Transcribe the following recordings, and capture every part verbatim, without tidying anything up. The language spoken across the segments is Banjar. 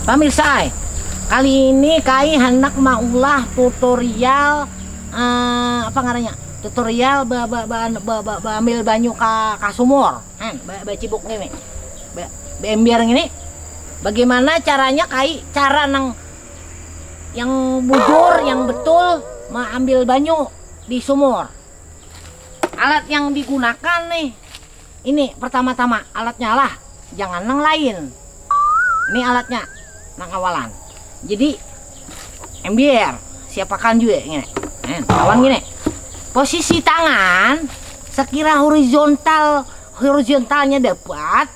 Pamirsa ai, kali ini kai handak maulah tutorial, eh, apa ngarannya? Tutorial ba, ba, ba, ba, ba, baambil banyu ka, ka sumur. Han, ba, bacibuk ngini. Ba, baember ngini. Bagaimana caranya kai, cara nang yang bujur, yang betul maambil banyu di sumur. Alat yang digunakan nih. Ini pertama-tama alatnya lah, jangan nang lain. Ini alatnya, nang awalan. Jadi ember, siapakan juga ngini. Nah, awan gini. Posisi tangan sekira horizontal, horizontalnya dapat.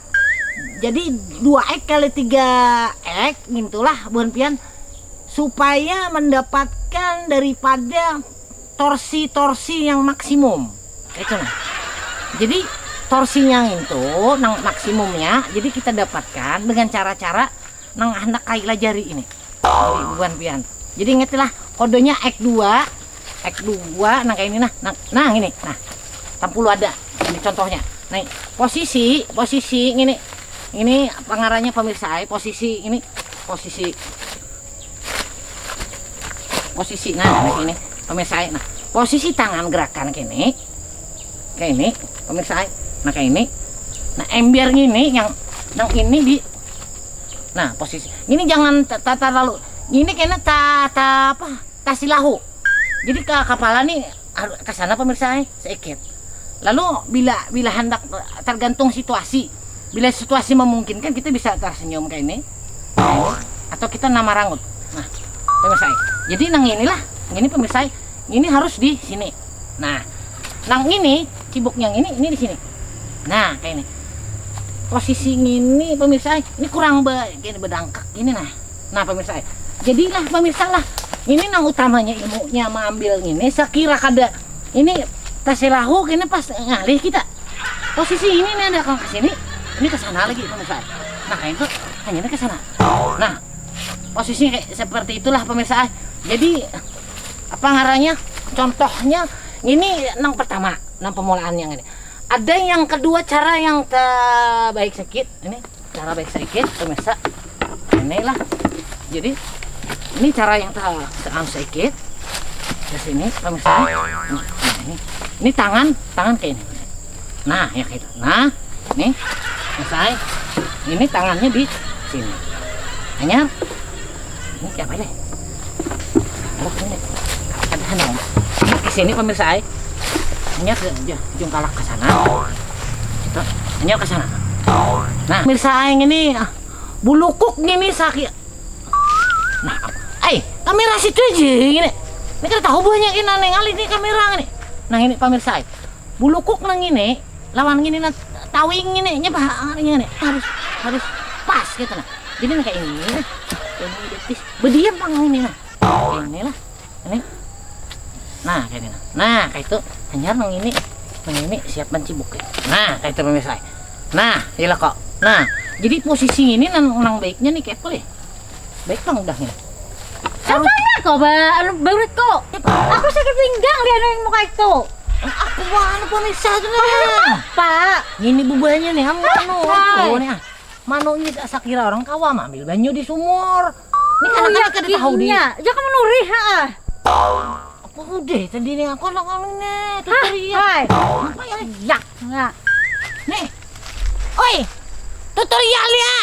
Jadi dua X kali tiga X gitulah buhan pian, supaya mendapatkan daripada torsi-torsi yang maksimum. Itu nah. Jadi torsinya itu nang maksimumnya, jadi kita dapatkan dengan cara-cara nang handak kai lajari ini. Jadi buhan pian. Jadi ingatlah kodenya X dua, X dua nang kayak ini nah. Nah, nah ini nah. Tampulu ada. Ini contohnya. Nah, posisi, posisi ini, ini apa ngarannya pamirsa ai, posisi ini, posisi, posisi nah, nah ini pamirsa ai. Nah, posisi tangan gerakan kini, kayak ini pamirsa ai. Nah, kayak ini. Nah, ember ini yang, yang ini di, nah, posisi ini jangan ta- ta- terlalu, ini kena ta, ta apa, tasilahu. Jadi ke kepala nih ke sana pamirsa ai, seikit. Lalu bila, bila hendak, tergantung situasi. Bila situasi memungkinkan, kita bisa tersenyum kayak ini, atau kita nama rangut. Nah, pamirsa ai. Jadi nang inilah, ini pamirsa ai, ini harus di sini. Nah, nang ini, cibuk yang ini, ini di sini. Nah, kayak ini. Posisi ini pamirsa ai, ini kurang be, kayak ini bedangkak ini nah. Nah, pamirsa ai. Jadilah pamirsa lah. Ini nang utamanya ilmunya maambil ini, sekira kada ini tasilahu ini pas ngalih kita. Posisi ini nih ada ke sini, ini ke sana lagi pamirsa ai. Nah, kayak itu hanya ke sana. Nah, posisinya kayak seperti itulah pamirsa ai. Jadi apa ngarannya? Contohnya ini nang pertama, nang pemulaannya ini. Ada yang kedua cara yang terbaik sedikit ini. Cara baik sedikit pemirsa. Inilah. Jadi ini cara yang tak seam sedikit ke sini pemirsa. Nah, ini. Ini tangan, tangan kayak ini. Nah, ya kayak itu. Nah, nih. Pemirsa. Ini tangannya di sini. Hanya ini siapa ini? Aduh, ini. Ada hanya. Ini ke sini pemirsa ai. Hanya ke ujung kalak ke sana. Itu. Hanya ke sana. Nah, pemirsa aing ini ah, bulukuk ini sakit. Nah, ai, kamera situ aja ini. Ini kada tahu buahnya ini nang ngalih ini kamera ini. Nah, ini pemirsa ai. Bulukuk nang ini lawan ini nah tawing ini nya bah ini harus harus pas gitu nah. Jadi nang kayak ini nah. Ini betis. Bediam pang ini nah. Ini lah. Ini. Nah, kayak ini nah. Nah, kayak itu hanya nang ini. Nang ini siap mencibuk ya. Nah, kayak itu pemirsa. Nah, gila kok. Nah, jadi posisi ini nang, nang baiknya nih kayak apa ya? Baik bang udah ini. Apa kok ba anu barit kok? Aku sakit pinggang lihat yang muka itu. Aku mah anu pemirsa itu nih. Pak, Ini bubahnya nih, am anu. Hai. Oh, nih ah. Mano ini sakira orang kawa ambil banyu di sumur. Ini kan iya kada tahu di. Jangan menurih ha. Apa udah tadi nih aku anak anu nih tutorial. Hai. Apa ya? Ya, ya. Nih. Oi. Tutorial ya.